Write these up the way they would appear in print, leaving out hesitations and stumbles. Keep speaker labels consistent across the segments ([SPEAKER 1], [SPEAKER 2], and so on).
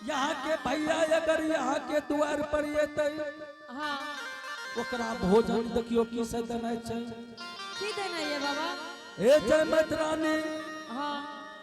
[SPEAKER 1] यहाँ के भैया अगर यहाँ के द्वार पर एतै,
[SPEAKER 2] हाँ।
[SPEAKER 1] ओकरा भोजन देखियो की से देनाइ छै।
[SPEAKER 2] की देना ये बाबा?
[SPEAKER 1] हे जयमत रानी,
[SPEAKER 2] हाँ।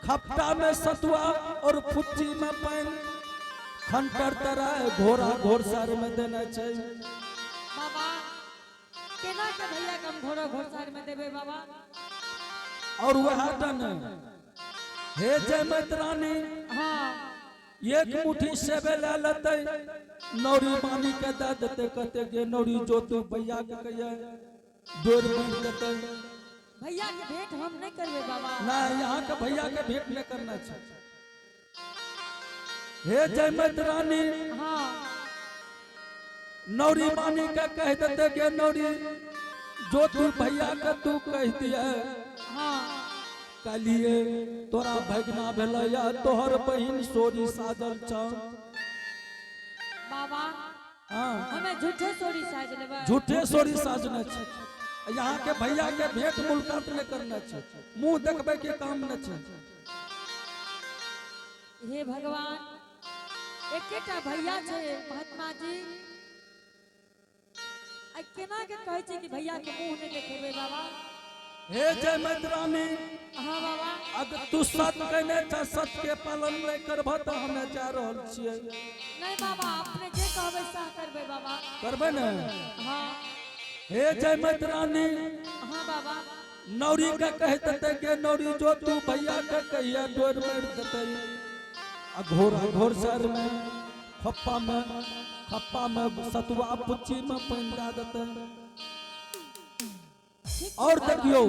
[SPEAKER 1] खपटा में सतुआ और फुच्ची में पानि, खंटर तराय घोड़ा घोड़सार में देना छै।
[SPEAKER 2] बाबा, केना के भैया के हम घोड़ा घोड़सार में देबै बाबा?
[SPEAKER 1] और वह डन हे जयमत रानी,
[SPEAKER 2] हाँ।
[SPEAKER 1] एक मुट्ठी सेबे ले लेतै, नौरी मामी के दे देतै, कहते गे नौरी जो तू भैया के कहिए डोर बांधि देतै।
[SPEAKER 2] भैया के भेंट हम नहीं करबै बाबा।
[SPEAKER 1] ना, यहाँ के भैया के भेंट नहीं करना छै। हे जयमत रानी,
[SPEAKER 2] हाँ।
[SPEAKER 1] नौरी मानी के कह देते गे नौरी जो तू भैया के तू कह दिए,
[SPEAKER 2] हाँ।
[SPEAKER 1] कलिए तोरा भगना भेलैया, तोहर बहिन सोरी साजल छौ।
[SPEAKER 2] बाबा,
[SPEAKER 1] हाँ।
[SPEAKER 2] हमें झूठे सोरी साज लेबै।
[SPEAKER 1] झूठे सोरी साजना छै। यहाँ के भैया के भेंट मुलाकात नहीं करना छै, मुंह देखबै के काम नहीं छै।
[SPEAKER 2] हे भगवान, एकेटा भैया छै महात्मा जी, आ केना के कहै छै कि भैया के मुंह नहीं देखेबै बाबा?
[SPEAKER 1] हे जयमत रानी,
[SPEAKER 2] हाँ बाबा।
[SPEAKER 1] अगर तू सत कहने छ, सत के पालन नहीं करबह तऽ हमे जा रहल छियै।
[SPEAKER 2] नहीं बाबा, अपने जे कहबै सह करबै बाबा।
[SPEAKER 1] करबै ने?
[SPEAKER 2] हाँ।
[SPEAKER 1] हे जयमत रानी,
[SPEAKER 2] हाँ बाबा।
[SPEAKER 1] नौरी के कह देते के नौरी जो तू भैया के कहिया डोर मार देते, आ घोड़ा घोड़सर में खप्पा में खप्पा में सतुआ पुच्ची में पानि दए देते।
[SPEAKER 2] ठीक।
[SPEAKER 1] और देखियो,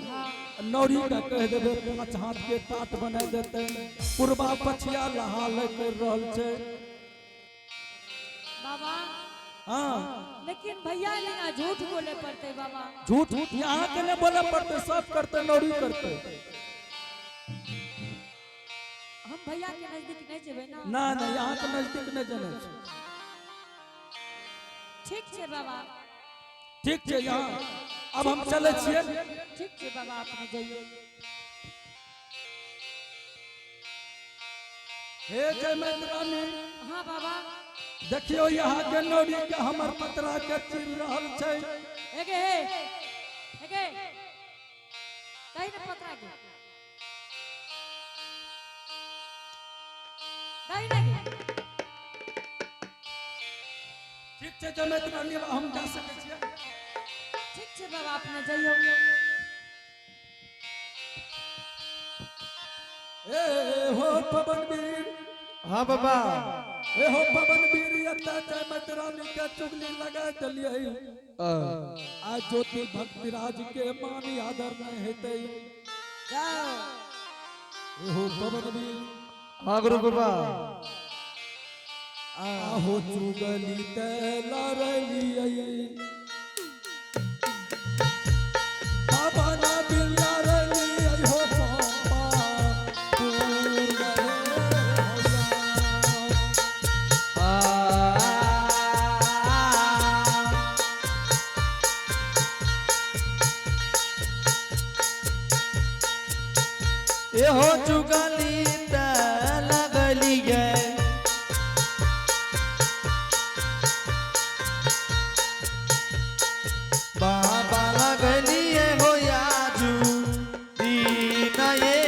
[SPEAKER 2] हाँ।
[SPEAKER 1] नौरी के कह देबै 5 हाथ के टाट बना देते, पुरबा पछिया लहा ले कर रहल छै।
[SPEAKER 2] बाबा,
[SPEAKER 1] हाँ।
[SPEAKER 2] लेकिन भैया ने झूठ बोले पड़ते बाबा।
[SPEAKER 1] झूठ यहाँ के नहीं बोले पड़ते, सब करते, नौरी करते।
[SPEAKER 2] हम भैया के नजदीक नहीं जेबै ना?
[SPEAKER 1] ना ना, यहाँ के नजदीक नहीं जाना छै।
[SPEAKER 2] ठीक छै बाबा।
[SPEAKER 1] ठीक छै, यहाँ अब हम चलै छियै।
[SPEAKER 2] ठीक छै बाबा, अपने जइयो।
[SPEAKER 1] हे जयमत रानी,
[SPEAKER 2] हाँ बाबा।
[SPEAKER 1] देखियो यहाँ के नौरी के हमर पतरा के चिर रहल छै।
[SPEAKER 2] एगे हे, एगे कहीं न पतरा के कहीं ना गे।
[SPEAKER 1] ठीक छै जयमत रानी, अब हम जा सकै छियै।
[SPEAKER 2] ठीक छै बाबा, अपने जइयो।
[SPEAKER 1] ए हो पवन वीर।
[SPEAKER 3] हाँ बाबा।
[SPEAKER 1] ए हो पवन वीर, एतऽ जयमत रानी के चुगली लगा देलियै, आ ज्योति भक्तिराज के मान आदर नहीं हेतै। ए हो पवन वीर।
[SPEAKER 3] हाँ गुरु बाबा।
[SPEAKER 1] आहो चुगली ते लड़लियै, बाबा ना बिल लड़लियै हो पापा पूर गए हो।
[SPEAKER 3] एहो चुगली त लगलियै, बाबा लगलियै हो याजू दीन ये।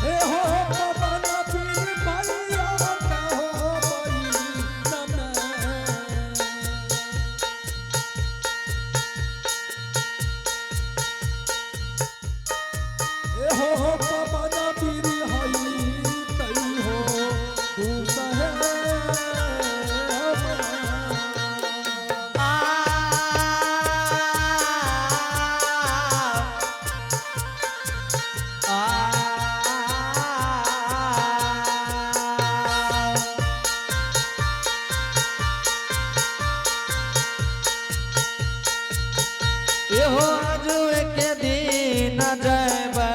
[SPEAKER 1] हे हो पवन पीर भैया हो बई हे हो पवन पीर हई तई हो तू सहे।
[SPEAKER 3] आ आ एहो आजू के दिन जयबै।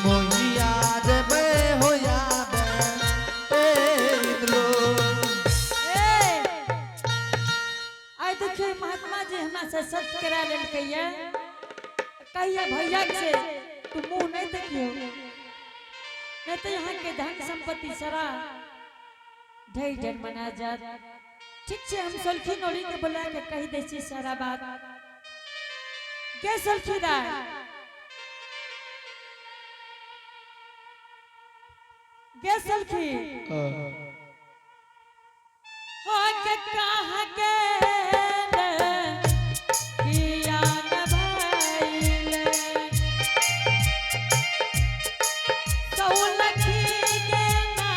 [SPEAKER 3] मोहिया जबे हो याबे ए इंद्रो।
[SPEAKER 2] ए आइ देखिए महात्मा जी हमरा से सच करा लेलकै ये। कहिया भैया से तू मुंह नहीं देखियो, नहीं तो यहाँ के धन संपत्ति सारा ढेर ढेर मना जात। ठीक छे, हम सोलखी नोड़ी के बुला के कही दै छी सारा बात। के सोलखी दाय, के सोलखी हाँ के कहाँ गेल किया न भइल, सौलखी गेना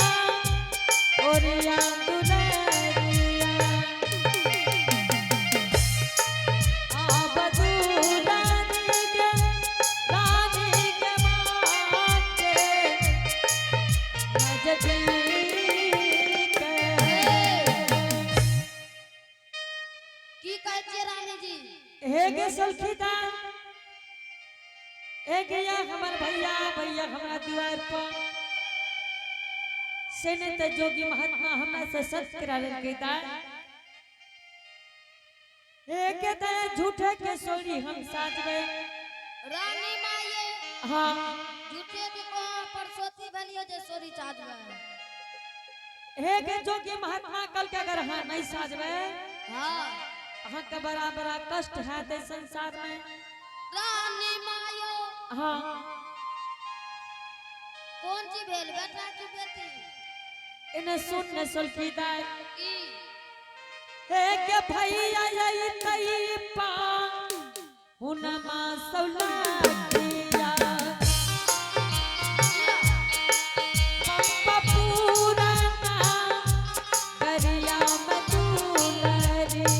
[SPEAKER 2] ओरिया दुलरिया, आब दुलरी के रानी के माटे नजदीक।
[SPEAKER 4] की कहै छियै रानी जी?
[SPEAKER 2] हे गे सलखीदा, ए गया हमर भैया, भैया हमरा दुआर पर से नहीं त जोगी महात्मा हमरा से सत करा लेलकै दा। हे के त झूठे के सोरी हम साजबै।
[SPEAKER 4] रानी माये।
[SPEAKER 2] हाँ।
[SPEAKER 4] झूठे के कहाँ परसोती भेलियो जे सोरी चाजबै?
[SPEAKER 2] हे के जोगी महात्मा कल के अगर हाँ नहीं साजबै,
[SPEAKER 4] हाँ,
[SPEAKER 2] अहाँ के बड़ा बड़ा कष्ट है ते संसार में।
[SPEAKER 4] रानी मायो।
[SPEAKER 2] हाँ।
[SPEAKER 4] कोन चीज भेल, बेटा की बेटी?
[SPEAKER 2] इन्हें सुन न सुलखी दाई।
[SPEAKER 4] की?
[SPEAKER 2] हे के भैया यही तई पा हुनमा सौलखिया, पप्पा पूरना करिया मधुलरी,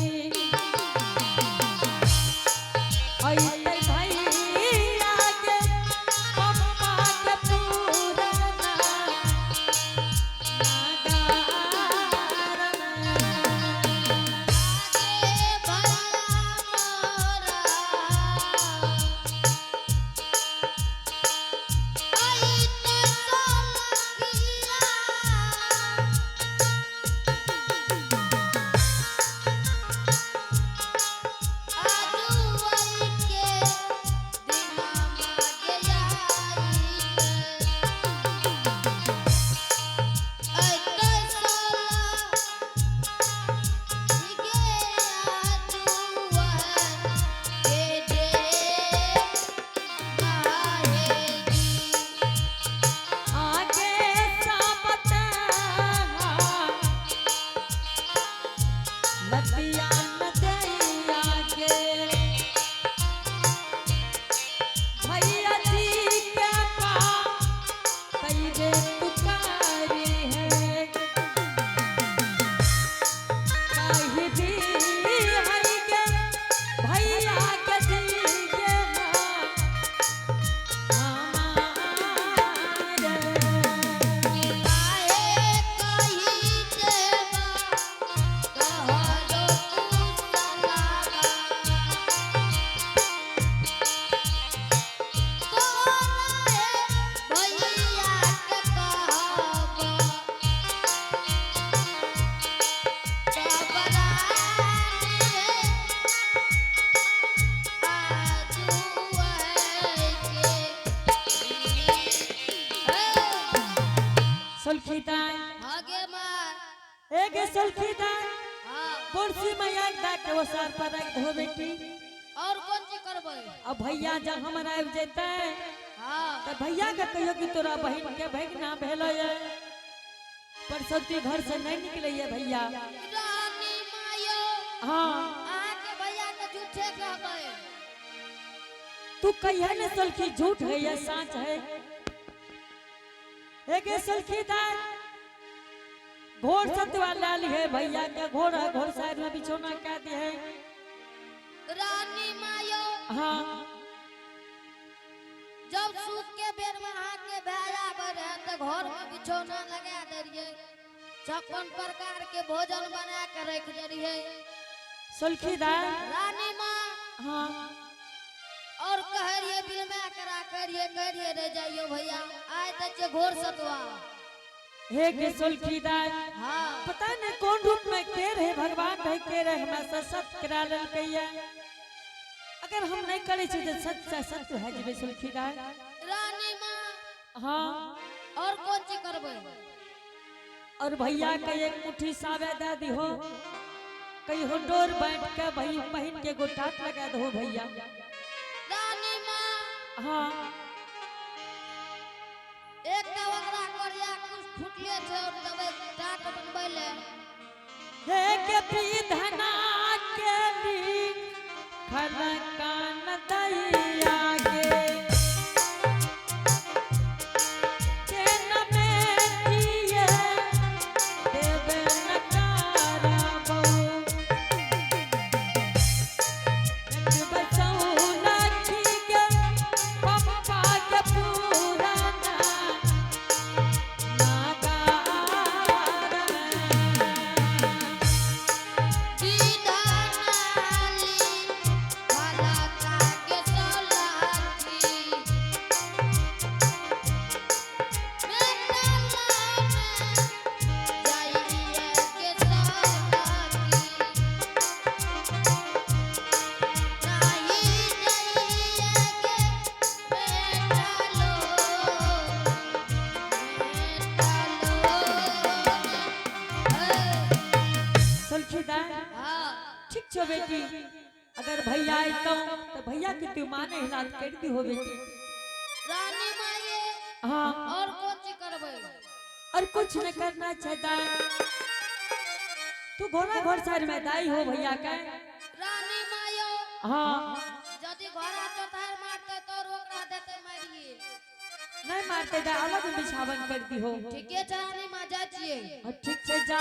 [SPEAKER 2] ऐतै भैया के पप्पा के पूरना नागार में।
[SPEAKER 4] आगे भैया मोरा, ऐते सोलखिया, आजुअल के दिना मागे आइते, ऐते सोला
[SPEAKER 2] आगे साबत लतिया न दैया के भैया जी के पास तैरे तुकारी है, कही भी है के भैया के जी के सुलखीदान,
[SPEAKER 4] आगे मार।
[SPEAKER 2] एक सुलखीदान।
[SPEAKER 4] हाँ।
[SPEAKER 2] कुर्सी में आग दा के वो सर पर रख दो बेटी।
[SPEAKER 4] और कौन चीज करबै?
[SPEAKER 2] अब भैया जब हमरा आबि जेतै,
[SPEAKER 4] हाँ,
[SPEAKER 2] तऽ भैया के कहियो कि तोरा बहिन के भगना भेलै ये, पर सती घर से नहीं निकलै ये भैया।
[SPEAKER 4] रानी मायो।
[SPEAKER 2] हाँ।
[SPEAKER 4] अहाँके भैया के झूठे कहबै।
[SPEAKER 2] तू कहिया ने सलखी झूठ है या साँच है। एके सलखी दान घोर सतवा लाल है भैया के घोड़ा घोर साइड में बिछौना क्या दे है।
[SPEAKER 4] रानी मायो।
[SPEAKER 2] हाँ।
[SPEAKER 4] जब सूख के बेर में अहाँके भैया आबै रहे तऽ घर में बिछौना लगा दे रहियै, 56 प्रकार के भोजन बना के रख दे रहियै।
[SPEAKER 2] सलखी दान।
[SPEAKER 4] रानी माँ।
[SPEAKER 2] हाँ।
[SPEAKER 4] और कह रहिए बिलमा के राखे रहिए, कह रहिए रह जाइयो भैया, आइ तऽ छै घोर सतुआ।
[SPEAKER 2] हे के सोलखी दाई,
[SPEAKER 4] हाँ।
[SPEAKER 2] पता नहीं कौन रूप में के रहे भगवान रहे के रहे, हमरा से सत करा लेलकै ये। अगर हम नहीं करे छी तऽ सत से सत भए जेबै सोलखी दाई।
[SPEAKER 4] रानी माँ।
[SPEAKER 2] हाँ।
[SPEAKER 4] और कोन चीज करबै?
[SPEAKER 2] और भैया के एक मुट्ठी सावे दे दिहो, कही हो डोर बांट के भई बहिन के गोटाट लगा दहो भैया।
[SPEAKER 4] रानी माँ।
[SPEAKER 2] हाँ।
[SPEAKER 4] एकटा ओकरा करिया कुछ फुटले छै और दबै टाट बनबै ले।
[SPEAKER 2] हे के विधना के ली खलकान दैया के, के न बेटिए देवे नकारा बहू। एक बचौ लखी के पप्पा के पुराना नागारा।
[SPEAKER 4] विधानाली फलका के सोलखी, बेटला में जाइए के सोलखी, नाही जाइए के बेटलो, बेटलो।
[SPEAKER 2] सुलखी दाई।
[SPEAKER 4] हाँ।
[SPEAKER 2] ठीक छो बेटी, अगर भैया अयतौ तो भैया के तू माने हिलात कर दी हो बेटी।
[SPEAKER 4] रानी माये।
[SPEAKER 2] हाँ।
[SPEAKER 4] और कौन चीज करबै?
[SPEAKER 2] और कुछ न करना छै दाई, तू घोड़ा घर साइड में दाई हो भैया के।
[SPEAKER 4] रानी मायो।
[SPEAKER 2] हाँ।
[SPEAKER 4] यदि घोड़ा चौथार मारते तो ओकरा देते मारिए।
[SPEAKER 2] नहीं मारते दाई, अलग बिछावन कर दी हो।
[SPEAKER 4] ठीके छै रानी माँ, जाइ छियै।
[SPEAKER 2] हाँ, ठीक छै जा।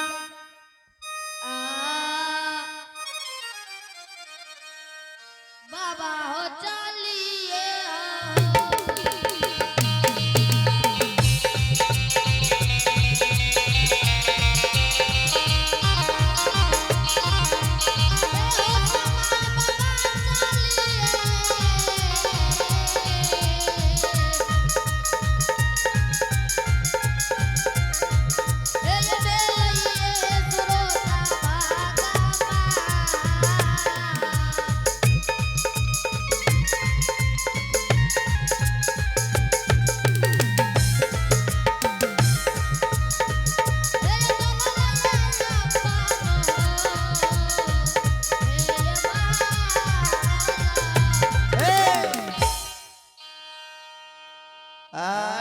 [SPEAKER 4] आ बाबा हो चलिए हो।
[SPEAKER 3] आए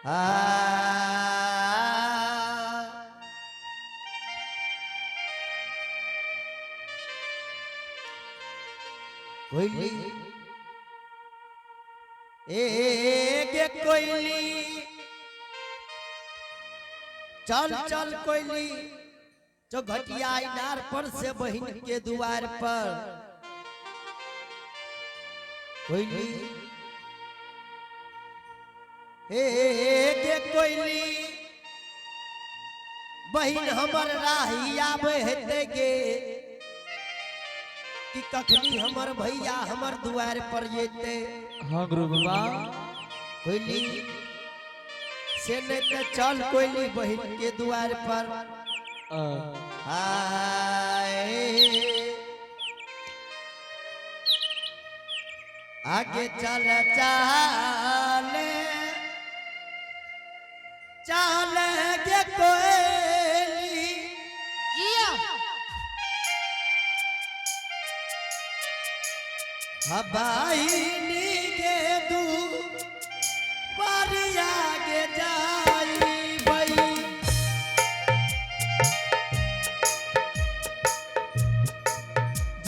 [SPEAKER 3] आ कोयली ए गे कोयली, चल चल कोयली, जो घटिया इनार पर से बहिन के दुआर पर। कोयली हे गे कोयली, बहिन हमर राही आबे हेते गे, कि कखनी हमर भैया हमर दुआर पर जेते।
[SPEAKER 1] हाँ गुरु बाबा।
[SPEAKER 3] कोयली से नहीं तो चल कोयली बहिन के दुआर पर। आए आगे चल चल चल गे कोयली,
[SPEAKER 4] जिया।
[SPEAKER 3] हवाई नी गे दू पर आगे जाई बई।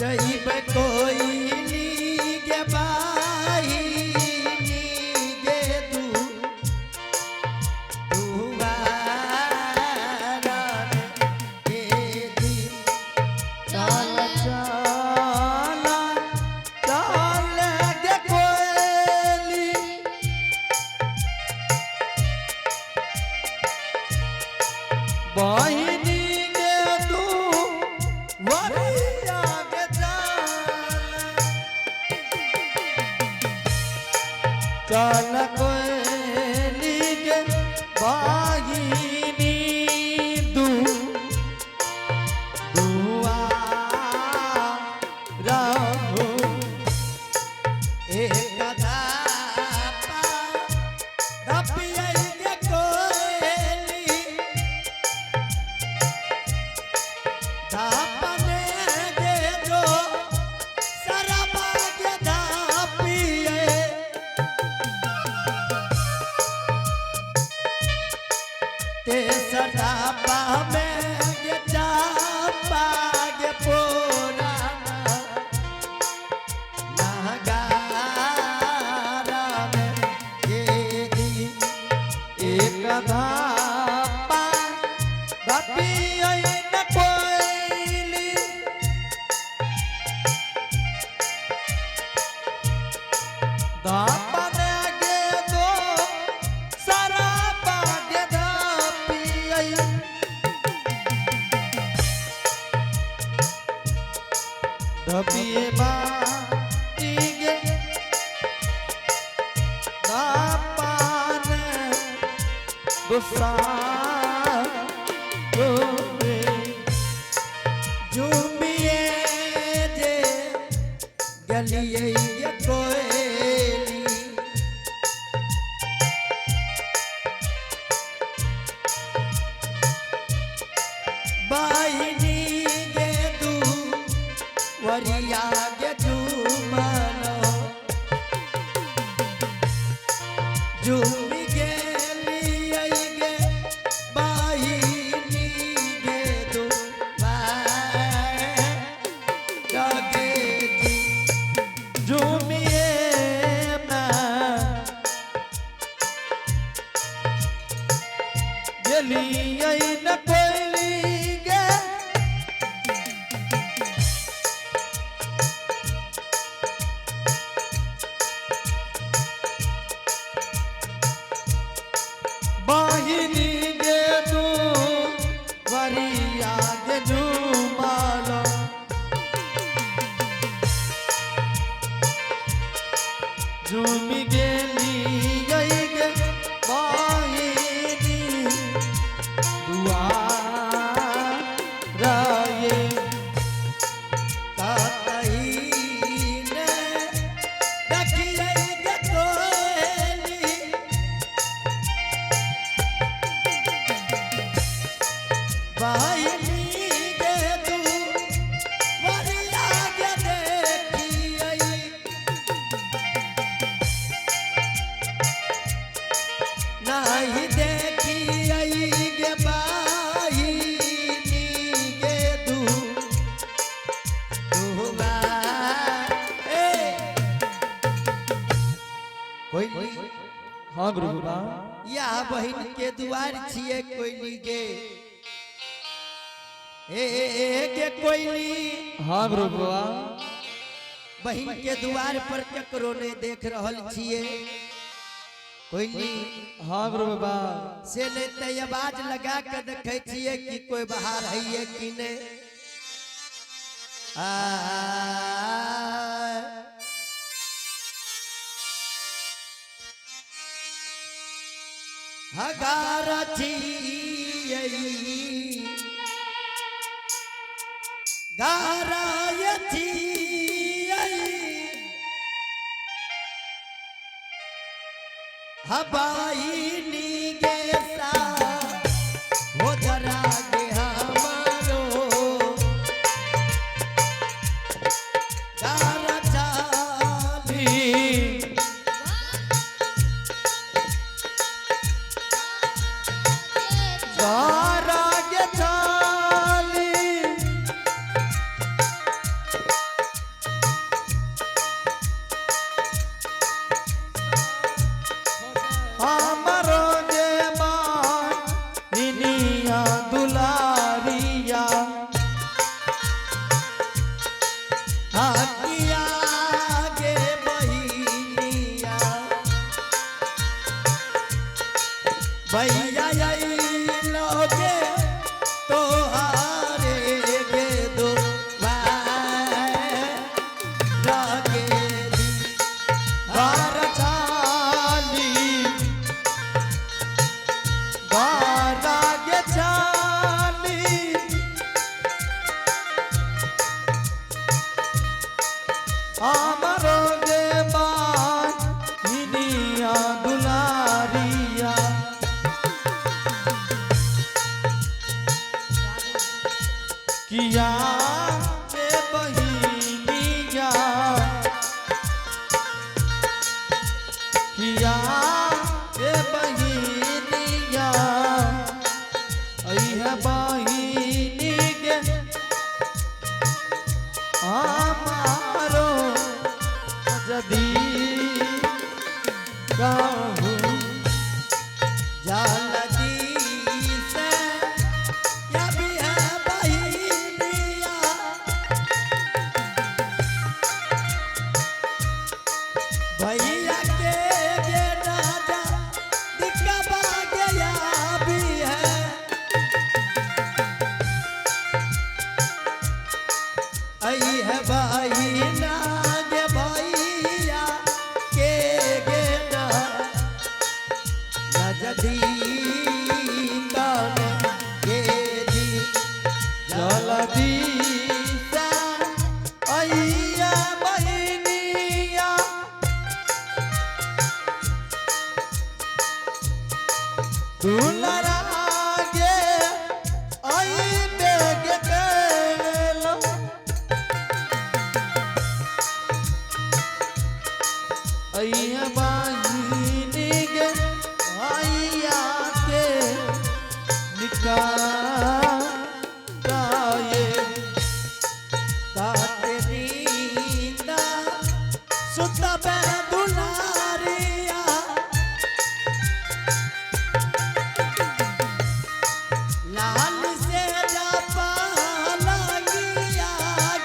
[SPEAKER 3] जईब कोयली गे बाहिनी गे दू दुआर के दी। चल चल चल गे कोयली, बहिन चल कोयली गे बाहिनी दू दुआ रहो एक धापा धपियै गे कोयली धापने गे जो सरबा गे धापियै ते सदापा में गे चापा गे पुराना नागारा में गे दी एक धापा धापियै न कोयली धापन गे दो सरापा गे धापियै धपिए बाटी गे धापन दुसा गोरे झूमिए जे गलिए ये कोयली बाहिनी गे दू वरिया गे झूमलो झूमी गेलिए गे बाहिनी गे दू गे जी
[SPEAKER 1] झूमिए मैं गेलियै न कोयली गे बाहिनी गे तू वरिया गे झूमालो झूमि गेली गई गे बाहिनी दुआर ये
[SPEAKER 3] कतई ने देखियै गे कोयली बाहिनी गे तू वरिया गे देखियै नाही देखियै गे बाहिनी गे तू दुआ ए कोयली
[SPEAKER 1] हाँ गुरु बाबा
[SPEAKER 3] या बहिन के दुआर छिए कोयली गे ए ए गे कोयली
[SPEAKER 1] हाँ गुरु बाबा
[SPEAKER 3] बहिन के दुआर पर केकरो नहीं देख रहल छिए कोयली
[SPEAKER 1] हाँ गुरु बाबा
[SPEAKER 3] से नहीं ते आवाज लगा के देखे छिए कि कोई बाहर है कि नहीं आ हगार छियै गाराय छियै हवाई गे सा हो जरा गे हमारो गारा चाली
[SPEAKER 1] गारा गे चाली हमरो गे मानिया दुलारिया
[SPEAKER 3] हाकिया गे बहिनिया भैया लोगे तोहारे गे दो गे
[SPEAKER 1] गार चाली हमारो गे बहिनिया दुलारिया। किया रे बहिनिया, किया रे बहिनिया, अइहे बहिनी के हमारो जदी कहूँ
[SPEAKER 3] जल्दी से या भी है बहिनिया। भैया के गे राजा दिक्कत गया भी है। आई है बहिना गे भैया के गे नजदी कौन के दी।
[SPEAKER 1] जल्दी से अइया बहिनिया, दुलरा गे अइबे गे केलो। अइया बहिनी गे भैया के निकाय।
[SPEAKER 3] काते नींदा सुतबे दुलारिया। लाल से जापा लगिया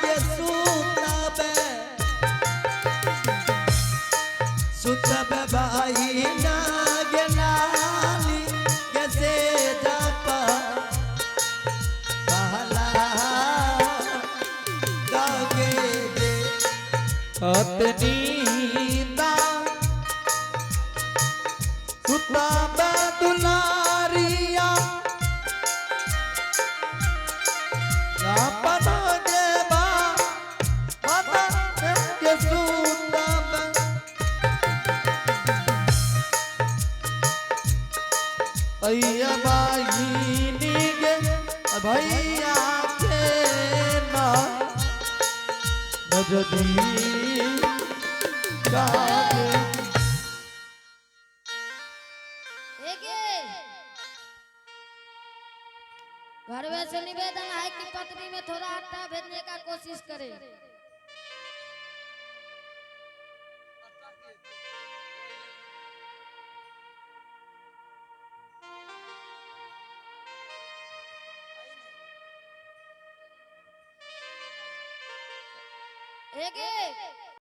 [SPEAKER 3] गे सुतबे, सुतबे भाई नाग लाली गे से जापा पहला गागे दे।
[SPEAKER 1] अतनीदा सुता दुलारिया, अपन देवा माता के सुता। अय्या बहिनी गे भैया के ना नजदी गागे।
[SPEAKER 4] एगे घर में से निवेदन है कि पत्नी में थोड़ा आटा भेजने का कोशिश करे। एगे।